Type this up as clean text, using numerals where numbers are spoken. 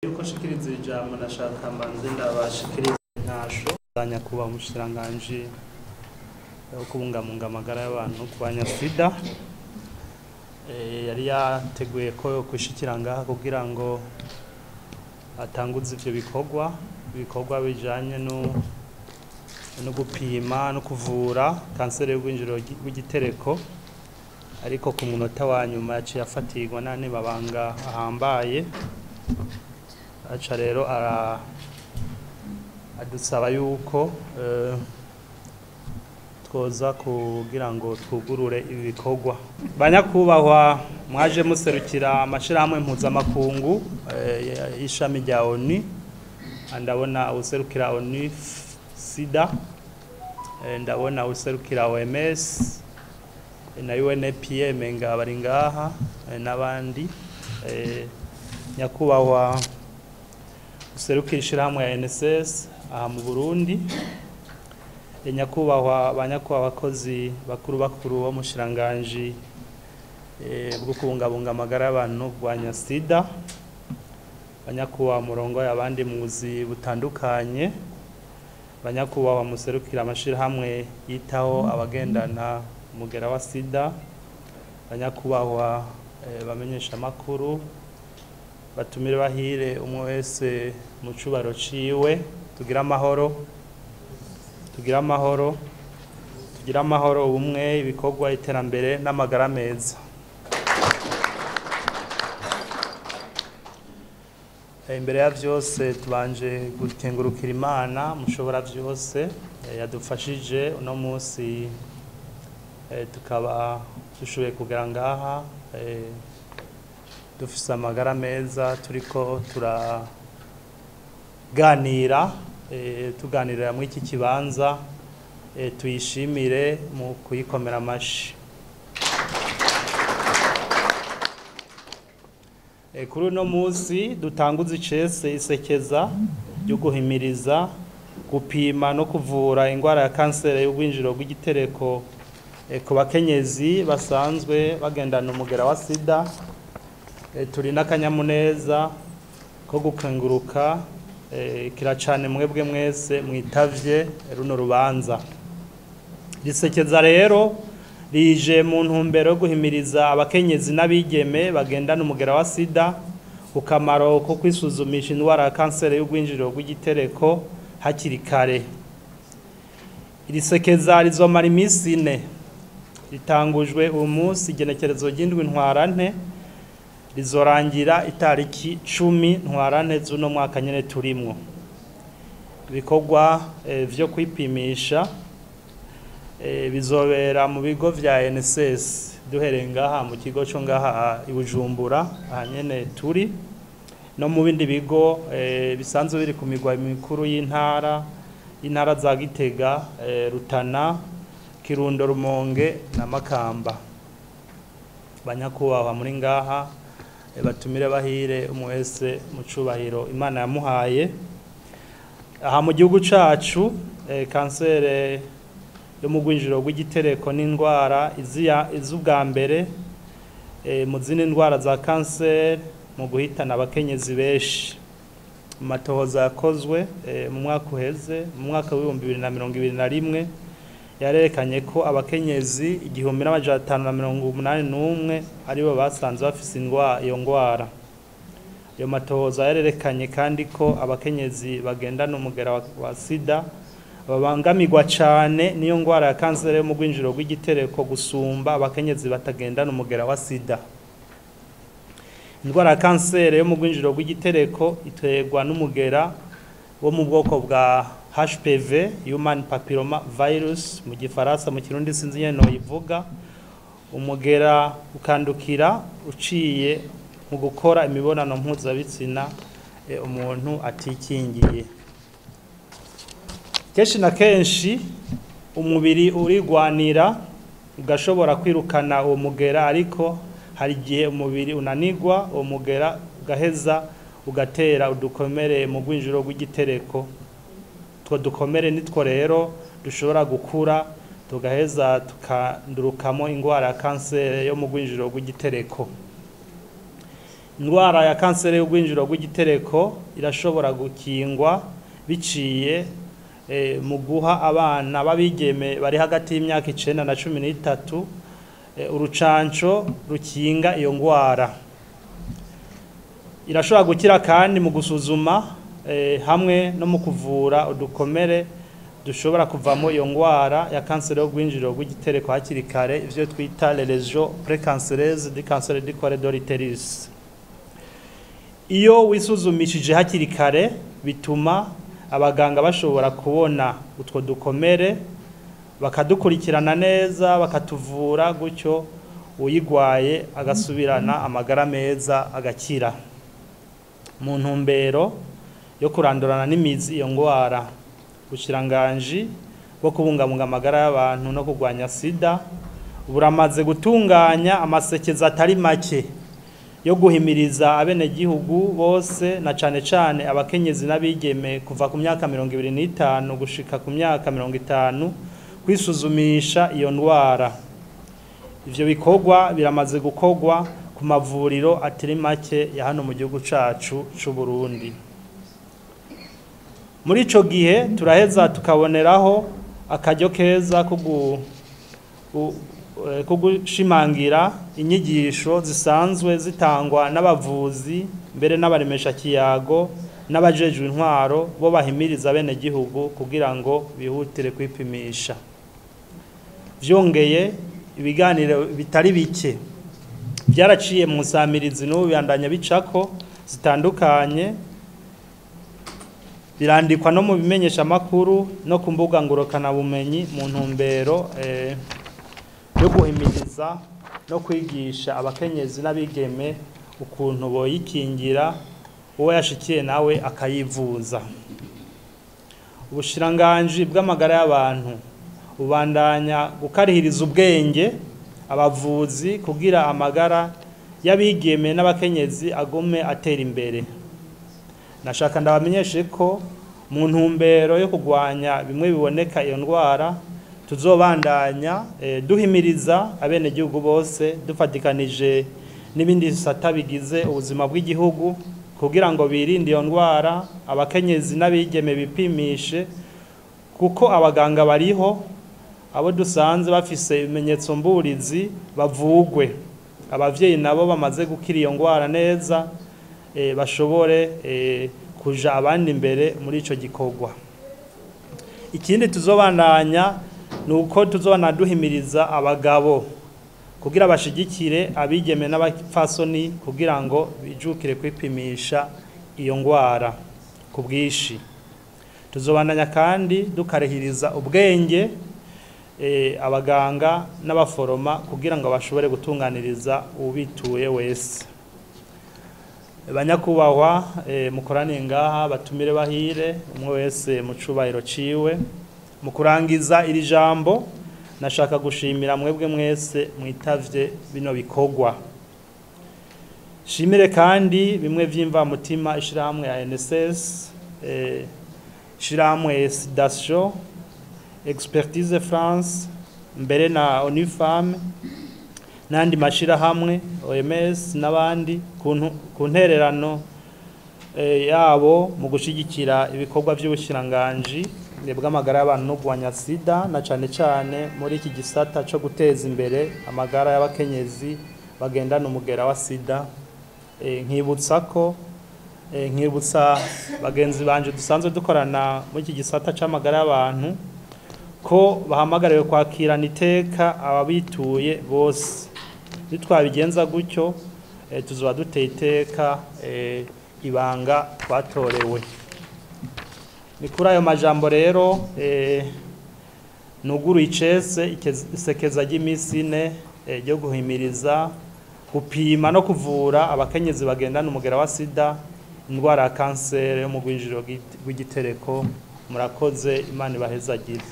Yuko nshikiriza ijambo, nashaka mbanze ndabashikiriza intasho za nyakubahwa umushikiranganji wo kubungabunga amagara y'abantu, kurwanya sida. Yari yateguye ko yokwishikira ngaha kugira ngo atanguze ivyo bikorwa bijanye no gupima no kuvura kanseri y'urwinjiriro rw'igitereko, ariko ku munota wa nyuma yaciye afatirwa n'ayandi mabanga ahambaye. Aca rero adusaba yuko twoza kugira ngo twugurure ibi bikorwa. Banyakubahwa mwaje muserukira amashirahamwe mpuzamakungu y'ishami rya ONU, ndabona userukira ONU SIDA, ndabona userukira OMS na UNFPA, menga bari ngaha, n'abandi. Nyakubahwa userukira ishirahamwe ya NSS aha mu Burundi, nyakubahwa banyakubahwa abakozi bakuru bakuru bo mu bushikiranganji bwo kubungabunga amagara y'abantu, kurwanya sida, banyakubahwa murongoye abandi mu buzi butandukanye, banyakubahwa muserukira amashirahamwe yitaho abagendana umugera wa sida, banyakubahwa bamenyesha amakuru, batumire bahire, umwe wese mu cubaro ciwe, tugira amahoro, tugira amahoro, tugira amahoro, ubumwe, ibikorwa, iterambere n'amagara meza. Imbere ya vyose tubanje gukengurukira Imana mushobora vyose yadufashije uno munsi, tukaba dushoboye kugera ngaha dufise amagara meza, turiko turaganira, tuganirira muri iki kibanza. Tuyishimire mu kuyikomera amashi. Kuri uno munsi dutanguza icese isekeza ryo guhimiriza gupima no kuvura ingwara ya kanseri y'urwinjiriro rw'igitereko ku bakenyezi basanzwe bagendana umugera wa sida, turi n'akanyamuneza ko gukenguruka kiracane mwebwe mwese mwitavye runo rubanza. Risekeza rero rije mu ntumbero yo guhimiriza abakenyezi n'abigeme bagendana umugera wa sida ku kamaro ko kwisuzumisha indwara ya kanseri y'urwinjiriro rw'igitereko hakiri kare. Iri sekeza rizomara iminsi 4, ritangujwe uyu munsi igenekerezo ry'indwi ntwarante, rizorangira itariki 10 ntwarante z'uno mwaka nyene turimwo. Ibikorwa vyo kwipimisha bizobera mu bigo vya NSS, duhereye ngaha mu kigo co ngaha i Bujumbura aha nyene turi, no mu bindi bigo bisanzwe biri ku migwa mikuru y'intara, intara za Gitega, Rutana, Kirundo, Rumonge na Makamba. Banyakubahwa muri ngaha, batumire bahire, umwe wese mu cubahiro Imana yamuhaye. Aha mu gihugu cacu, kansere yo mu rwinjiriro rw'igitereko n'indwara iz'ubwa mbere mu zindi ndwara za kanseri mu guhitana abakenyezi benshi. Mu matohoza yakozwe mu mwaka uheze, mu mwaka w'2021, yarerekanye ko abakenyezi 1581 aribo basanze bafise iyo ngwara. Ayo matohoza yarerekanye kandi ko abakenyezi bagendana umugera wa sida babangamirwa cane n'iyo ngwara ya kanseri yo mu rwinjiriro rw'igitereko gusumba abakenyezi batagendana umugera wa sida. Indwara ya kanseri yo mu rwinjiriro rw'igitereko iterwa n'umugera wo mu bwoko bwa HPV, Human Papilloma Virus mu gifaransa, mu kirundi sinzi nyene noyivuga. Umugera ukandukira uciye mu gukora imibonano mpuzabitsina umuntu atikingiye. Kenshi na kenshi umubiri urigwanira ugashobora kwirukana uwo mugera, ariko hari igihe umubiri unanigwa, uwo mugera ugaheza ugatera udukomere mu rwinjiriro rw'igitereko. Utwo dukomere nitwo rero dushobora gukura tugaheza tukandurukamo ingwara ya kanseri yo mu rwinjiriro rw'igitereko. Indwara ya kanseri y'urwinjiro rw'igitereko irashobora gukingwa biciye mu guha abana b'abigeme bari hagati y'imyaka 9 na 13 urucanco rukinga iyo ndwara. Irashobora gukira kandi mu gusuzuma hamwe no mu kuvura udukomere dushobora kuvamo iyo ndwara ya kanseri y'urwinjiro rw'igitereko hakiri kare, ivyo twita les lésions précancéreuses du cancer du col de l'utérus. Iyo wisuzumishije hakiri kare bituma abaganga bashobora kubona utwo dukomere, bakadukurikirana neza, bakatuvura, gutyo uyigwaye agasubirana amagara meza agakira. Mu ntumbero yo kurandurana n'imizi iyo ndwara, ubushikiranganji bwo kubungabunga amagara y'abantu no kurwanya sida buramaze gutunganya amasekeza atari make yo guhimiriza abenegihugu bose na cane cane abakenyezi n'abigeme kuva ku myaka 25 gushika ku myaka 50 kwisuzumisha iyo ndwara. Ivyo bikorwa biramaze gukorwa ku mavuriro atari make ya hano mu gihugu cacu c'u Burundi. Muri ico gihe turaheza tukaboneraho akaryo keza ko gushimangira inyigisho zisanzwe zitangwa n'abavuzi mbere n'abaremesha kiyago n'abajejwe intwaro bo bahimiriza bene gihugu kugira ngo bihutire kwipimisha. Vyongeye ibiganiro bitari bike byaraciye mu nsamirizi n'ubu bibandanya bicako zitandukanye, birandikwa no mu bimenyesha makuru no ku mbuga ngurukanabumenyi mu ntumbero yo guhimiriza no kwigisha abakenyezi n'abigeme ukuntu boyikingira, uwo yashikiye nawe akayivuza. Ubushikiranganji bw'amagara y'abantu bubandanya gukarihiriza ubwenge abavuzi kugira amagara y'abigeme n'abakenyezi agume atera imbere. Nashaka ndabamenyeshe ko mu ntumbero yo kugwanya bimwe biboneka iyo ndwara tuzobandanya duhimiriza abenegihugu bose dufatikanije n'ibindi bisata bigize ubuzima bw'igihugu kugira ngo birinde iyo ndwara, abakenyezi n'abigeme bipimishe, kuko abaganga bariho, abo dusanze bafise ibimenyetso mburizi bavugwe, abavyeyi nabo bamaze gukira iyo ndwara neza bashobore kuja abandi imbere muri ico gikorwa. Ikindi tuzobandanya nuko tuzobana duhimiriza abagabo kugira bashigikire abigeme n'abapfasoni kugira ngo bijukire kwipimisha iyo ndwara ku bwinshi. Tuzobandanya kandi dukarihiriza ubwenge abaganga n'abaforoma kugira ngo bashobore gutunganiriza ubituye wese. Banyakubahwa mukoraniye ngaha, batumire bahire umwe wese mu cubahiro ciwe. Mu kurangiza iri jambo nashaka gushimira mwebwe mwese mwitavye bino bikorwa. Shimire kandi bimwe vy'imva mutima ishirahamwe ya NSS, ishirahamwe Sidasho, Expertise France, mbere na ONU-Femmes n'andi mashirahamwe OMS n'abandi ku ntererano yabo mu gushigikira ibikorwa by'ubushikiranganji bw'amagara y'abantu no kurwanya sida, na cane cane muri iki gisata co guteza imbere amagara y'abakenyezi bagendana umugera wa sida. Nkibutsa ko nkibutsa bagenzi banje dusanzwe dukorana muri iki gisata c'amagara y'abantu ko bahamagariwe kwakirana iteka ababituye bose. Nitwabigenza gutyo tuzoba duteye iteka ibanga twatorewe. Ni kuri ayo majambo rero nuguruye icese isekeza ry'iminsi ine ryo guhimiriza gupima no kuvura abakenyezi bagendana umugera wa sida, indwara ya kanseri yo mu rwinjiriro rw'igitereko. Murakoze, Imana ibahezagire.